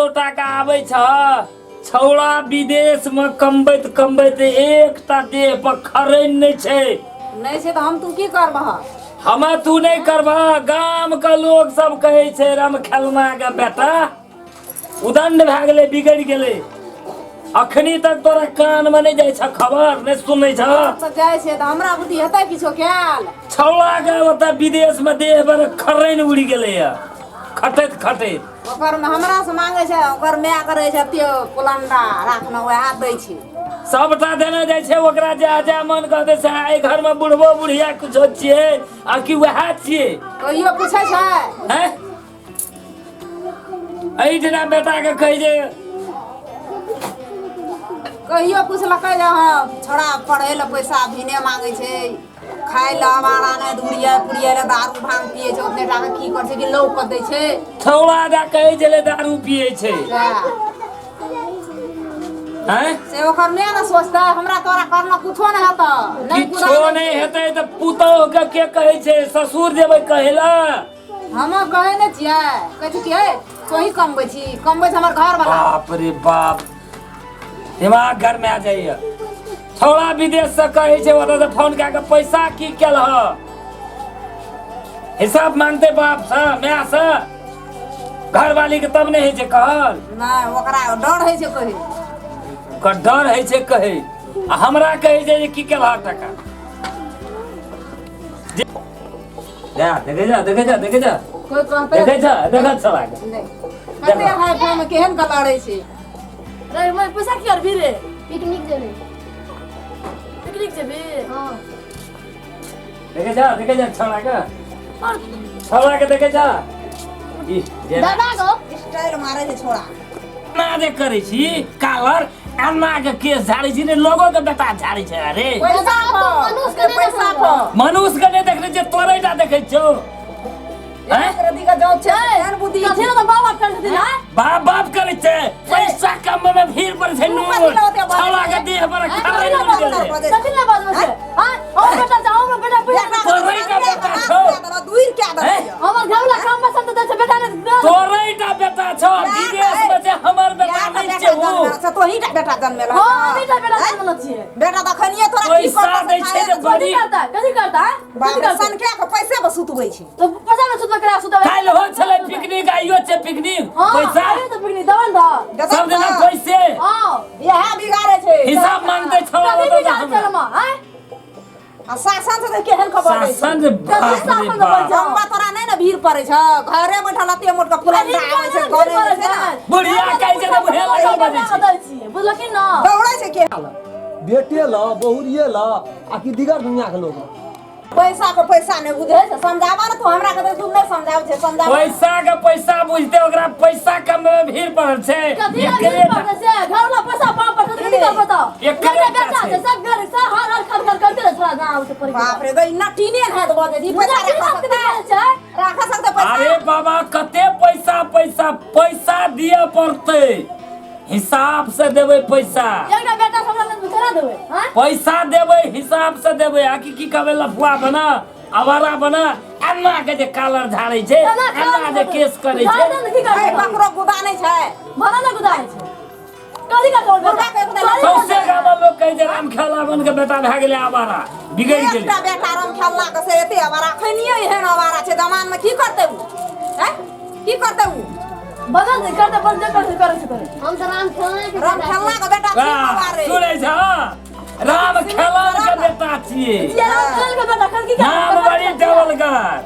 तोरो टाका आबै छ छौड़ा विदेश में कमबैत कमबैत एकटा देह पर खरैन नहि छै। नहि छै तऽ हम तू की करबह? हमे तू नहि करबह, गाम के लोग सब कहै छै राम खेलना के बेटा उदंड भए गेलै, बिगड़ि गेलै। अखनी तक तोरा कान में नहि जाइ छ खबर, नहि सुनै छ? तऽ जाइ छै तऽ हमरा बुद्धि हेतै किछो कयल? छौड़ा के ओतऽ विदेश में देह पर खरैन उड़ि गेलैया खटैत खटैत। ओकर हमरा से मांगे छै, ओकर माय करै छै एते पुलंडा राखने, वएह दै छै। सबटा देने जाइ छै ओकरा, जे जा मन कहतै से। एहि घर में बुढ़बो बुढ़िया कुछो छियै आ कि वएह छियै? कहियो पूछै छै? हैं, एहिठिना बेटा के कहै जे कहियो पुछलकै जे हँ छोड़ा पढ़ै लए पैसा भिने मांगे छै, खाय लए आवारा नहि, धुरिया पुरिया लए दारू भांग पिए छै, ओतने टाका की कर छै कि लौ कऽ दै छै? छौड़ा दा कहै छलै दारू पिए छै। सएह। हैं, से ओकर नहि ने सोचतै, हमरा तोरा करना कुछो नहि हेतऽ, नहि किछो कुदाल नहि हेतै तऽ पुतोह के के कहै छै? ससुर जेबै कहै लए? हम कहै नहि छियै, कहै छी कि हे तोही कमबै छी, कमबै छै हमर घर वाला। बाप रे बाप, दिमाग घर में आ जाइए। छौड़ा विदेश से कहै छै ओतऽ से फोन कए के पैसा की केलह, हिसाब मांगते बाप से माय से घरवाली के, तब नहि होइ छै कहल। नहि, ओकरा डर होइ छै कहै। ओकर डर होइ छै कहै आ हमरा कहै छै जे की केलह टका। जा देखै जा, देखै जा, देखै जा। कोइ कहतै? देखै जा, देखै छौड़ा के। नहि, कते हाई फाई में केहन के लड़ै छै। रे मैं पैसा की करबी रे? पिकनिक जेबै। पिकनिक जेबी? हाँ। देखै जा, देखै जा छौड़ा के। और छौड़ा के देखै जा ई जे दादा गो स्टाइल मारै छै छोड़ा। एना जे करै छी कालर, एना के केस झाड़ै छी ने, लोगो के बेटा झाड़ै छै। अरे पैसा दादा, पर मनुष्य के नहि पैसा देखबै। पर मनुष्य के नहि देखने छियै, तोरे टा देखै छौ। हैं? एक रति के जाँच छै, एहन बुद्धि कथी लए तऽ बाप बाप करै छथिन? आँय? बाप बाप करै छै, पैसा कमबै में भीड़ पड़ै छै। तू नून कथी लए ओते बाजै छौड़ा के छै? देह पर हैं? खरै कथी लए उड़ि गेलै। बाजै छै? कथी लए बाजबै छै? आँय? हमर बेटा छै, हमर बेटा पैसा बेटा तोरे टा बेटा छौ। दूर क्या हैं? दे। हमर घरवला काम में सब दै छै, बेटा ने तोरे टा बेटा छौ विदेश में छै, हमर बेटा नहि छै उ। तोही टा बेटा जन्मेल? हां, हम टा बेटा जन्मल छियै। बेटा तखनिये तोरा की पैसा करतौ से दै छै खाए जे ने। बड़ी कथी करता, कथी करता? आँय? बाप कथी रे, करता? सनके के पैसे पर सुतबै छै। तो पैसा में सुतबे करा सुतबे। काल्हि हो छलै पिकनिक, आइयो छै पिकनिक। हां। पैसा आइयो तो पिकनिक देबन तऽ। सब दिना पैसे। हां। इएह बिगाड़े छै। हिसाब मांगते छौड़ा कथी ओतऽ बिगाड़ हमरा। चलमा? आँय? आ शासन से तऽ केहन खबर दै छै? शासन जे बाप रे शासन बाप। जम्बा तोरा नहि ने भीड़ पड़ै छ, घरे बैठल एते मोट के फुलंडा आबै छै, घरे जे छै ने बुढ़िया कहै छै तऽ बुढ़िया लगा बजै छै। बुझलखिन ना? दौड़ै छै के बेटे ल बहुरिए ल आ कि दिगर दुनिया के लोग। पैसा के पैसा नहि बुझै छै। समझाबऽ ने तू हमरा के, तऽ तू नहि समझाबै छै, समझाबऽ। पैसा के पैसा बुझते, ओकरा पैसा कमबै में भीड़ पड़ल छै। कथी लए एकरे भीड़ पड़ल छै? घरवला पैसा बाप पर कथी कर बताओ? एकरे बेटा टा बेटा छै। छै सब घर सब हर हर खर खर करते रहे छोड़ा गाँव से पड़। बाप रे, गई नटीने हैत बजै छै। ई पैसा राखऽ सकतै? छै। राखऽ सकतै पैसा? अरे बाबा, कते पैसा पैसा पैसा दिअ पड़तै, हिसाब से देबै पैसा। एकटा बेटा हमरा लग थोड़ा देबै? हाँ, पैसा देबै, हिसाब से देबै। आ कि की कहबै, लफुआ बना, आवारा बना, एना के जे कालर झाड़ै छै, एना एना जे केस करै छै। झाड़ दे ने, की ऐ, करबै? ककरो गुदा नहि छै। भरा ने गुदा छै, कथी करबै? मुर्गा के गुदा नहि। सौंसे गाम लोग कहै छै राम खेलावन के बेटा भए गेलै आवारा, बिगड़ि गेलै। एकटा बेटा राम खेलना के से एते आवारा, खैनियो एहन आवारा छै। जमान में की करतै उ? हैं, की करतै उ? बदल दे, करते बंद जे करते करै छै करे। हम तऽ राम खेलना के राम खेलना के बेटा ठीक वाह, आवारे। सुनै छ, राम खेलन के बेटा छियै। ये राम खेल के बेटा खन की करबै? नाम बड़ी डबल कर,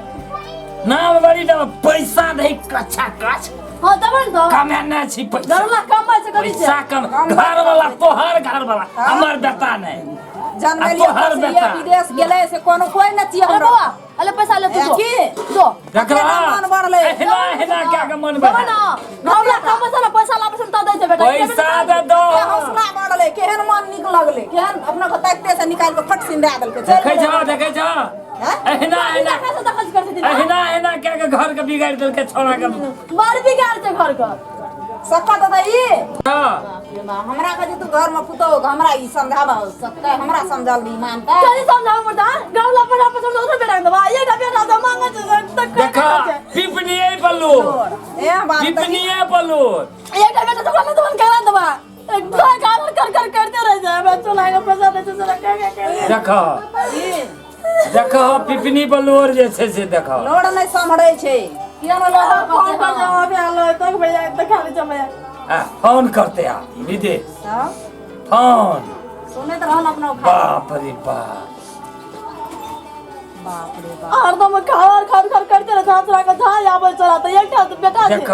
नाम बड़ी डबल, पैसा नहीं कच्छा कछ। हाँ, देबै ने तऽ। कमेने छी पैसा? घरवला कमाइ छै, कथी छै? पैसा कम घर वाला, तोहर घर वाला, हमर बेटा नहीं आ जन्मेलियै तोहर पोसलियै, बेटा। विदेश गेलै से कोनो कोइ नहि छियै अरे हमरा। बौआ, अरे पैसा ले तू। ए, दो। की? दो। देखला केना मन बढ़लै? एहिना एहिना क्या के मन देबै बढ़ल ने, घरवला कमाइ छै ने, पैसा लाबै छै ने, तऽ दै छै बेटा। पैसा दे दो। के हौसला बढ़लै, केहन मन नीक लगलै, केहन अपना के ताकिते से निकालि के फट सिन दए देलकै, चलि देखै गेलै। छ, देखै छ। हैं? एहिना एहिना पैसा खर्च करै छथिन। एहिना एहिना क्या के घर के बिगाड़ देलकै छोड़ा के। बड़ बिगाड़ छै घर के। सक्का तऽ ई हाँ। हमरा कहै तू घर में पुतोह के हमरा ई समझाब सकतै? हमरा समझल नहीं मानतै? कथी समझाबै पड़तै? घरवला पैसा पैसा दोसर बेटा के देबा, एकटा बेटा तऽ मांगै छै तऽ देखा पिपनिए पल्लू। ए बाप तऽ पिपनिए पल्लू। एकटा बेटा छै ओकरा नहि देबा करा देबा एक भाई कारण कर कर करते रह जाए हमरा चला के पैसा दै छै साला के के के देख देख पिपनी पर लोर जे छै से देख लोड नहि सम्हरै छै किया ना लोहा फोन पर जाओ अभी आलो तक भैया देखा ले जमे आ, फोन करते आ विदेश तब फोन सुनैत रहल अपना उखा बाप रे बाप बाप रे बाप हरदम खार खार खार करते रह झाँस राख झा आबै चला तऽ एकटा तऽ बेटा छै देख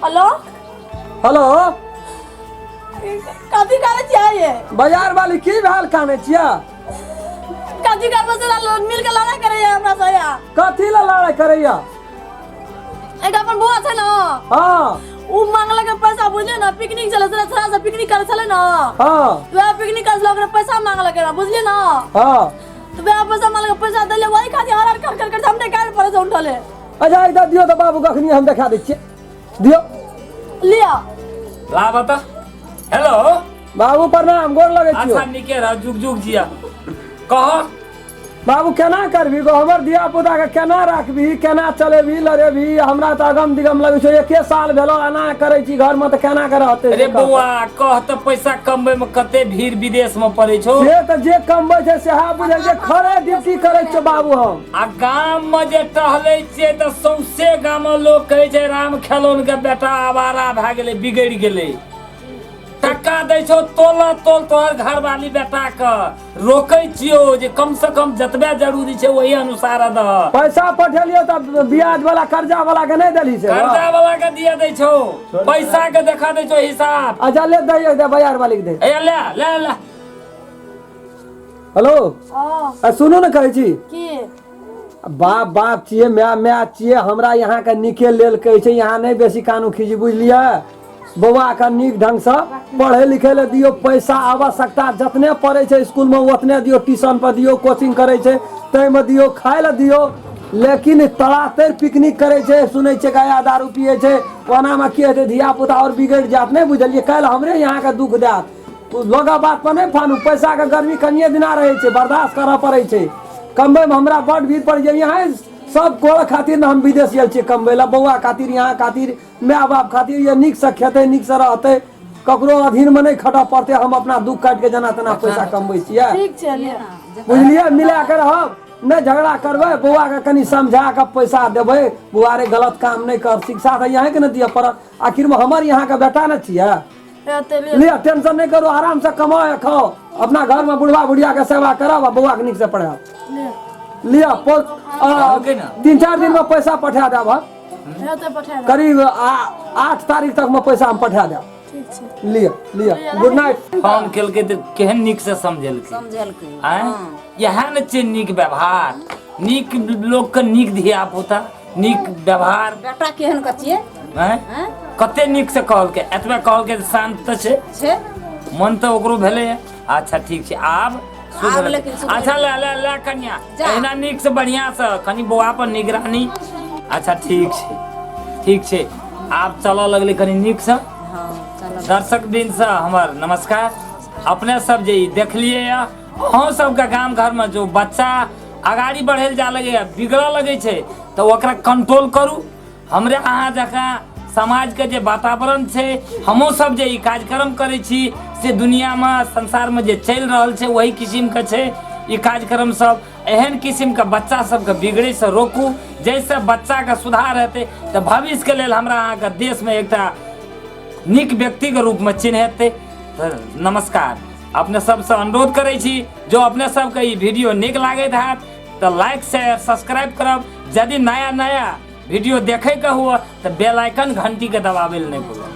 हेलो हेलो कथी करै छियै ये बाजार वाली की भेल कानै छियै कथी करबै से मिल के लड़ाई करैया हमरा से या कथी लए लड़ाइ करैया एकटा अपन बौआ छै ने हँ उ मांगलक पैसा बुझलियै ने पिकनिक चलै छलै छोड़ा सब पिकनिक करै छलै ने हँ वएह पिकनिक करै छलै ओकरा पैसा मांगलक रहे बुझलियै ने हँ तऽ वएह पैसा मांगलक पैसा देलियै वही खातिर हर हर कर कर कर हमरे गाड़ि पर से उठले अच्छा इधर दियौ तऽ बाबू कखनी हम देखा दै छियै दियौ लिअ ला बता हेलो बाबू प्रणाम गोर लगै छियौ अच्छा निके रह जुग जुग जिया कह बाबू केना करबी गो हमर धिया पुता के केना राखबी केना चलेबी लड़ेबी हमरा तऽ अगम दिगम लगै छौ एके साल भेलो एना करै छी घर मे तऽ केना के रहतै अरे बौआ कह तऽ पैसा कमबै में कते भीड़ विदेश में पड़ै छौ से तऽ जे कमबै छै सएह बुझै छै खरे ड्यूटी करै छियौ बाबू हम आ गाम में जे टहलै छियै तऽ सौंसे गाम में लोग कहै छै राम खेलौन के बेटा आवारा भए गेलै बिगड़ि गेलै टक्का दै छौ तोल तोल तोहर घरवाली बेटा के रोकै छियौ जे कम से कम जतबे जरूरी छै ओही अनुसार दह पैसा पठेलियौ तऽ ब्याज वाला कर्जा वाला के नहि देलही से कर्जा वाला के दिया दै छौ पैसा के देखा दै छौ हिसाब अच्छा ले दही दे बाजार वाली के दे ए ले ले ले हेलो हँ आ सुनू ने कहै छी की बाप बाप छियै माय माय छियै हमरा यहाँके नीके लेल कहै छै यहाँ नहि बेसी कानू खीजी बुझलियै बौआके नीक ढङ्गसँ पढ़ै लिखै लए दियौ पैसा आवश्यकता जतने पड़ै छै इसकुलमे ओतने दियौ ट्यूशन पर दियौ कोचिंग करै छै ताहिमे दियौ खाय लए दियौ लेकिन तड़ातड़ पिकनिक करै छै सुनै छियै गाया दारू पियै छै ओनामे की हेतै धियापुता आओर बिगड़ि जायत नहि बुझलियै काल्हि हमरे यहाँके दुःख देत लोगक बात पर नहि फानू पैसाके गर्मी कनिए दिना रहै छै बर्दाश्त करऽ पड़ै छै कमबैमे हमरा बड्ड भीड़ पड़ै छै यहाँ सब कोड़ खातिर ने हम विदेश गेल छियै कमबै लए बौआ खातिर यहाँ खातिर माय बाप खातिर ये नीकसँ खेतै नीकसँ रहतै ककरो अधीनमे नहि खटऽ पड़तै हम अपना दुःख काटि के जेना तेना पैसा कमबै छियै ठीक छै लिअ बुझलियै मिला के रहब नहि झगड़ा करबै बौआके कनि समझा कऽ पैसा देबै बौआ रे गलत काम नहि कर शिक्षा तऽ यहाँके ने दिअ पड़त आखिरमे हमर यहाँके बेटा ने छियै एते लिअ लिअ टेंशन नहि करू आरामसँ कमाउ आ खाउ अपना घरमे बुढ़वा बुढ़ियाके सेवा करब आ बौआके नीकसँ पढ़ायब लिअ लिअ कहलकै ने। 3-4 दिनमे पैसा पठा देब हम एते पठा देब करीब 8 तारीख तकमे पैसा हम पठा देब ठीक छै लिअ लिअ गुड नाइट फोन केलकै तऽ केहन नीक से समझेलकै समझलकै आँय इएह ने छै नीक व्यवहार नीक लोकके नीक धिया पुता नीक व्यवहार बेटा केहन के छियै आँय आँय कते नीक से कहलकै एतबे कहलकै तऽ शान्त तऽ छै छै मन तऽ ओकरो भेलैए अच्छा ठीक छै आब आब लेकिन सुधरल। अच्छा ले ले ले कनिया जा। एहिना नीक से बढ़िया से कनि बौआ पर निगरानी अच्छा ठीक छै ठीक छै आब चलऽ लगलै कनि नीक से हँ चलब दर्शक बिन से हमर नमस्कार अपने सब जे ई देखलिए यऽ अहूँ सबके गाम घरमे जो बच्चा अगाड़ी बढ़ै लए जा लगैए बिगड़ऽ लगै छै तऽ ओकरा कंट्रोल करू हमरे अहाँ जकाँ समाजके जे वातावरण छै हमहूँ सब जे ई कार्यक्रम करै छी से दुनियामे संसारमे जे चलि रहल छै ओही किसिमके छै ई कार्यक्रम सब एहन किसिमके बच्चा सबके बिगड़ैसँ रोकू जाहिसँ बच्चाके सुधार हेतै तऽ भविष्यके लेल हमरा अहाँके देशमे एकटा नीक व्यक्तिके रूपमे चिन्हेतै तऽ नमस्कार अपने सबसँ अनुरोध करै छी जो अपने सबके ई वीडियो नीक लागैत हैत तऽ लाइक शेयर सब्सक्राइब करब यदि नया नया वीडियो देखैके हुए तऽ बेल आइकन घंटीके दबाबै लए नहि भूलब।